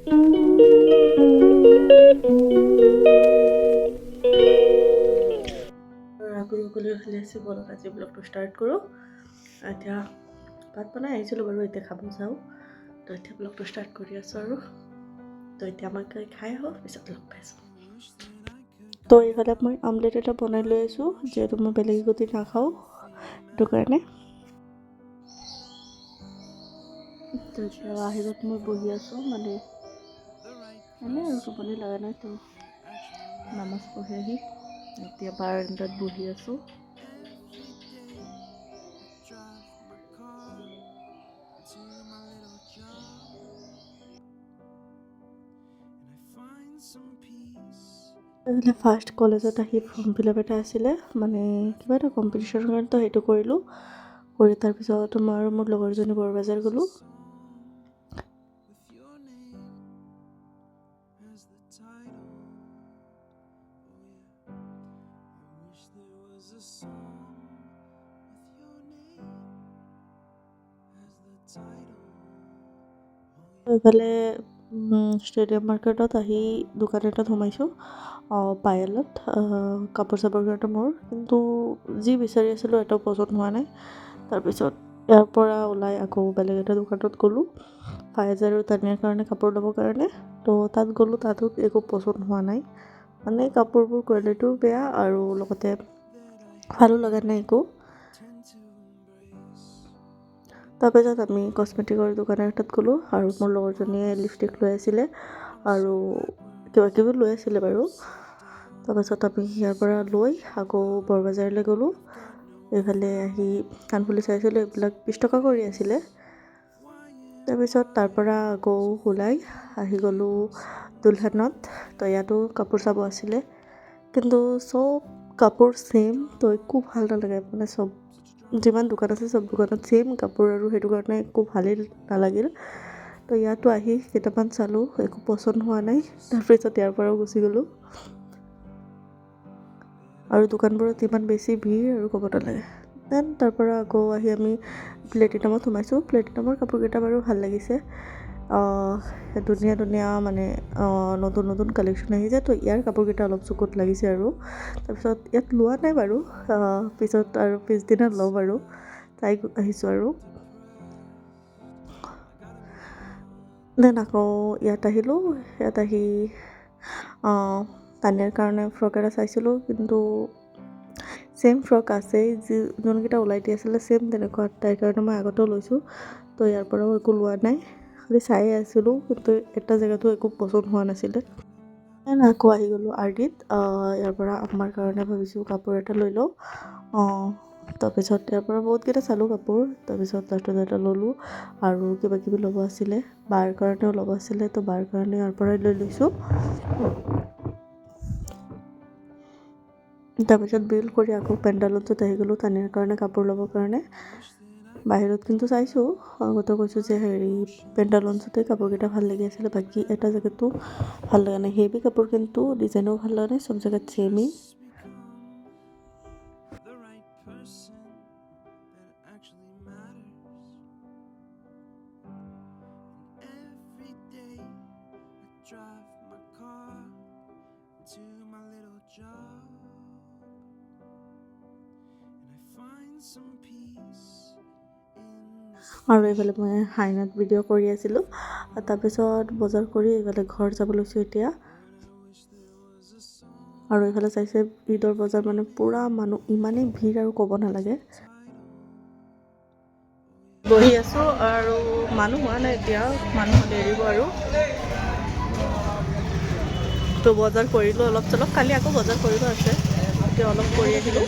সকলোৱে ভালে আছে। ব'লক, আজি ব্লগটো ষ্টাৰ্ট কৰোঁ। এতিয়া ভাত বনাই আহিছিলোঁ বাৰু, এতিয়া খাব যাওঁ। তো এতিয়া ব্লগটো ষ্টাৰ্ট কৰি আছোঁ আৰু। তো এতিয়া আমাক খাই আহোঁ, পিছত লগ পাইছোঁ। তো এইফালে মই অমলেট এটা বনাই লৈ আছোঁ, যিহেতু মই বেলেগ গুটি নাখাওঁ, সেইটো কাৰণে। তো এতিয়া বাহিৰত মই বহি আছোঁ, মানে এনেই আৰু, টোপনি লগা নাই। তো নামাজ পঢ়ি আহি এতিয়া বাৰাণ্ডাত বহি আছোঁ। Drive my car to my little job and I find some peace. এইফালে ফাৰ্ষ্ট কলেজত আহি ফৰ্ম ফিল আপ এটা আছিলে, মানে কিবা এটা কম্পিটিশ্যনৰ কাৰণে। তো সেইটো কৰিলোঁ। কৰি তাৰপিছত মই আৰু মোৰ লগৰজনী বৰবাজাৰ গ'লোঁ। With your name as the title. Oh yeah, I wish there was a song with your name as the title. Oh yeah. এইফালে ষ্টেডিয়াম মাৰ্কেটত আহি দোকান এটাত সোমাইছোঁ পায়েলত, কাপোৰ চাপোৰ কাৰণে। মোৰ কিন্তু যি বিচাৰি আছিলোঁ, এটাও পচন্দ হোৱা নাই। তাৰপিছত ইয়াৰ পৰা ওলাই আকৌ বেলেগ এটা দোকানত গ'লোঁ, ফাইজ আৰু তানিয়াৰ কাৰণে কাপোৰ ল'বৰ কাৰণে। তো তাত গ'লোঁ, তাতো একো পচন্দ হোৱা নাই। মানে কাপোৰবোৰ কোৱালিটিও বেয়া আৰু লগতে ভালো লগা নাই একো। Tend to embrace. তাৰপিছত আমি কচমেটিকৰ দোকান এটাত গ'লোঁ আৰু মোৰ লগৰজনীয়ে লিপষ্টিক লৈ আছিলে আৰু কিবা কিবি লৈ আছিলে বাৰু। তাৰপাছত আমি ইয়াৰ পৰা লৈ আকৌ বৰবাজাৰলৈ গ'লোঁ। এইফালে আহি কাণফুলি চাইছিলোঁ, এইবিলাক 20 টকা কৰি আছিলে। তাৰপিছত তাৰ পৰা আকৌ ওলাই আহি গ'লোঁ দুলহানত। তো ইয়াতো কাপোৰ চাব আছিলে, কিন্তু চব কাপোৰ ছেইম, তো একো ভাল নালাগে। মানে চব যিমান দোকান আছে, চব দোকানত ছেইম কাপোৰ আৰু সেইটো কাৰণে একো ভালেই নালাগিল। তো ইয়াতো আহি কেইটামান চালোঁ, একো পচন্দ হোৱা নাই। তাৰপিছত ইয়াৰ পৰাও গুচি গ'লোঁ। আৰু দোকানবোৰত ইমান বেছি ভিৰ আৰু ক'ব নালাগে। Then তাৰ পৰা আকৌ আহি আমি প্লেটিনামত সোমাইছোঁ। প্লেটিনামৰ কাপোৰকেইটা বাৰু ভাল লাগিছে। ধুনীয়া ধুনীয়া, মানে নতুন নতুন কালেকশ্যন আহিছে। তো ইয়াৰ কাপোৰকেইটা অলপ চকুত লাগিছে আৰু। তাৰপিছত ইয়াত লোৱা নাই বাৰু, পিছত আৰু পিছদিনা ল'ম আৰু, চাই আহিছোঁ আৰু। Then আকৌ ইয়াত আহিলোঁ। ইয়াত আহি তানিয়াৰ কাৰণে ফ্ৰক এটা চাইছিলোঁ, কিন্তু ছেইম ফ্ৰক আছে। যি যোনকেইটা ওলাই দি আছিলে, ছেইম তেনেকুৱা তাইৰ কাৰণে মই আগতেও লৈছোঁ। তো ইয়াৰ পৰাও একো লোৱা নাই, খালি চায়ে আছিলোঁ, কিন্তু এটা জেগাতো একো পচন্দ হোৱা নাছিলে। Then আকৌ আহি গ'লোঁ আৰডিত। ইয়াৰ পৰা আমাৰ কাৰণে ভাবিছোঁ কাপোৰ এটা লৈ লওঁ। তাৰপিছত ইয়াৰ পৰা বহুতকেইটা চালোঁ কাপোৰ। তাৰপিছত লাষ্টত এটা ল'লোঁ আৰু কিবা কিবি ল'ব আছিলে, বাৰ কাৰণেও ল'ব আছিলে। তো বাৰ কাৰণে ইয়াৰ পৰাই লৈ লৈছোঁ। তাৰপিছত বিল কৰি আকৌ পেণ্ডালুনছত আহি গ'লোঁ তানিয়াৰ কাৰণে কাপোৰ ল'বৰ কাৰণে। বাহিৰত কিন্তু চাইছোঁ, আগতে কৈছোঁ যে হেৰি, পেণ্ডালুনছতে কাপোৰকেইটা ভাল লাগি আছিলে, বাকী এটা জেগাতো ভাল লগা নাই। হেভি কাপোৰ, কিন্তু ডিজাইনো ভাল লগা নাই, চব জেগাত ছেমেই। The right person that actually matters. And every day I drive my car to my little job and I find some peace in the আৰু এইফালে মই হাইনাত ভিডিঅ' কৰি আছিলোঁ। তাৰপিছত বজাৰ কৰি এইফালে ঘৰ যাব লৈছোঁ এতিয়া। আৰু এইফালে চাইছে, ঈদৰ বজাৰ, মানে পূৰা মানুহ, ইমানেই ভিৰ আৰু ক'ব নালাগে। বহি আছোঁ আৰু, মানুহ হোৱা নাই এতিয়া, মানুহ হ'লে এৰিব আৰু। তো বজাৰ কৰিলোঁ অলপ চলপ, কালি আকৌ বজাৰ কৰিব আছে, এতিয়া অলপ কৰি আহিলোঁ।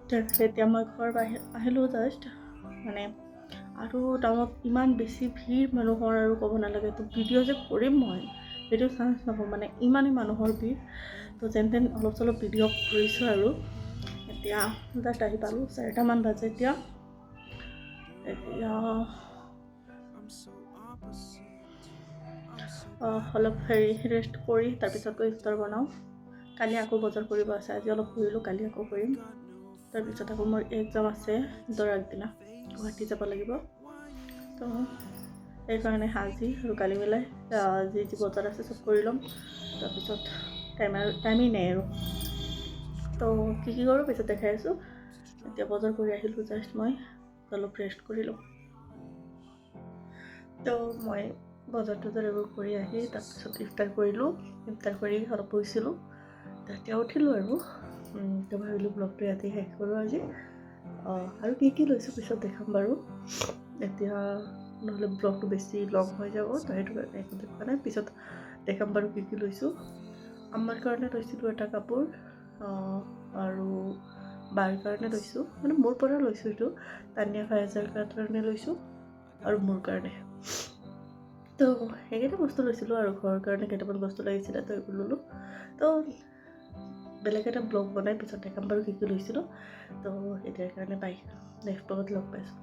তাৰপিছত এতিয়া মই ঘৰ বাহিৰ আহিলোঁ জাষ্ট। মানে আৰু টাউনত ইমান বেছি ভিৰ মানুহৰ আৰু ক'ব নালাগে। তো ভিডিঅ' যে কৰিম মই, সেইটো চান্স নাপাওঁ, মানে ইমানেই মানুহৰ ভিৰ। তো যেন তেন অলপ চলপ ভিডিঅ' কৰিছোঁ আৰু। এতিয়া জাষ্ট আহি পালোঁ, 4টামান বাজে এতিয়া। এতিয়া I'm so opposite. অলপ হেৰি ৰেষ্ট কৰি তাৰপিছত গৈ ইফতাৰ বনাওঁ। কালি আকৌ বজাৰ কৰিব আছে। আজি অলপ কৰিলোঁ, কালি আকৌ কৰিম। তো তাৰপিছত আকৌ মোৰ এক্সাম আছে ঈদৰ আগদিনা, গুৱাহাটী যাব লাগিব। তো সেইকাৰণে আজি আৰু কালি মিলাই যি যি বজাৰ আছে চব কৰি ল'ম। তাৰপিছত টাইম আৰু টাইমেই নাই আৰু। তো কি কি কৰোঁ পিছত দেখাই আছোঁ। এতিয়া বজাৰ কৰি আহিলোঁ জাষ্ট মই, অলপ ৰেষ্ট কৰি লওঁ। তো মই বজাৰ তজাৰ এইবোৰ কৰি আহি তাৰপিছত ইফতাৰ কৰিলোঁ। ইফতাৰ কৰি অলপ বহিছিলোঁ, তেতিয়া উঠিলোঁ আৰু তো ভাবিলোঁ ব্লগটো ইয়াতে শেষ কৰোঁ আজি। আৰু কি কি লৈছোঁ পিছত দেখাম বাৰু, এতিয়া নহ'লে ব্লগটো বেছি লং হৈ যাব। তো সেইটো কাৰণে একো দেখুওৱা নাই, পিছত দেখাম বাৰু কি কি লৈছোঁ। আমাৰ কাৰণে লৈছিলোঁ এটা কাপোৰ আৰু বাৰ কাৰণে লৈছোঁ, মানে মোৰ পৰা লৈছোঁ এইটো, তানিয়া ফায়াজাৰ কাৰণে লৈছোঁ আৰু মোৰ কাৰণে। তো সেইকেইটা বস্তু লৈছিলোঁ আৰু ঘৰৰ কাৰণে কেইটামান বস্তু লাগিছিলে, তো এইবোৰ ল'লোঁ। তো বেলেগ এটা ব্লগ বনাই পিছত দেখাম বাৰু কি কি লৈছিলোঁ। তো এতিয়াৰ কাৰণে বাই, নেক্সট ব্লগত লগ পাইছোঁ।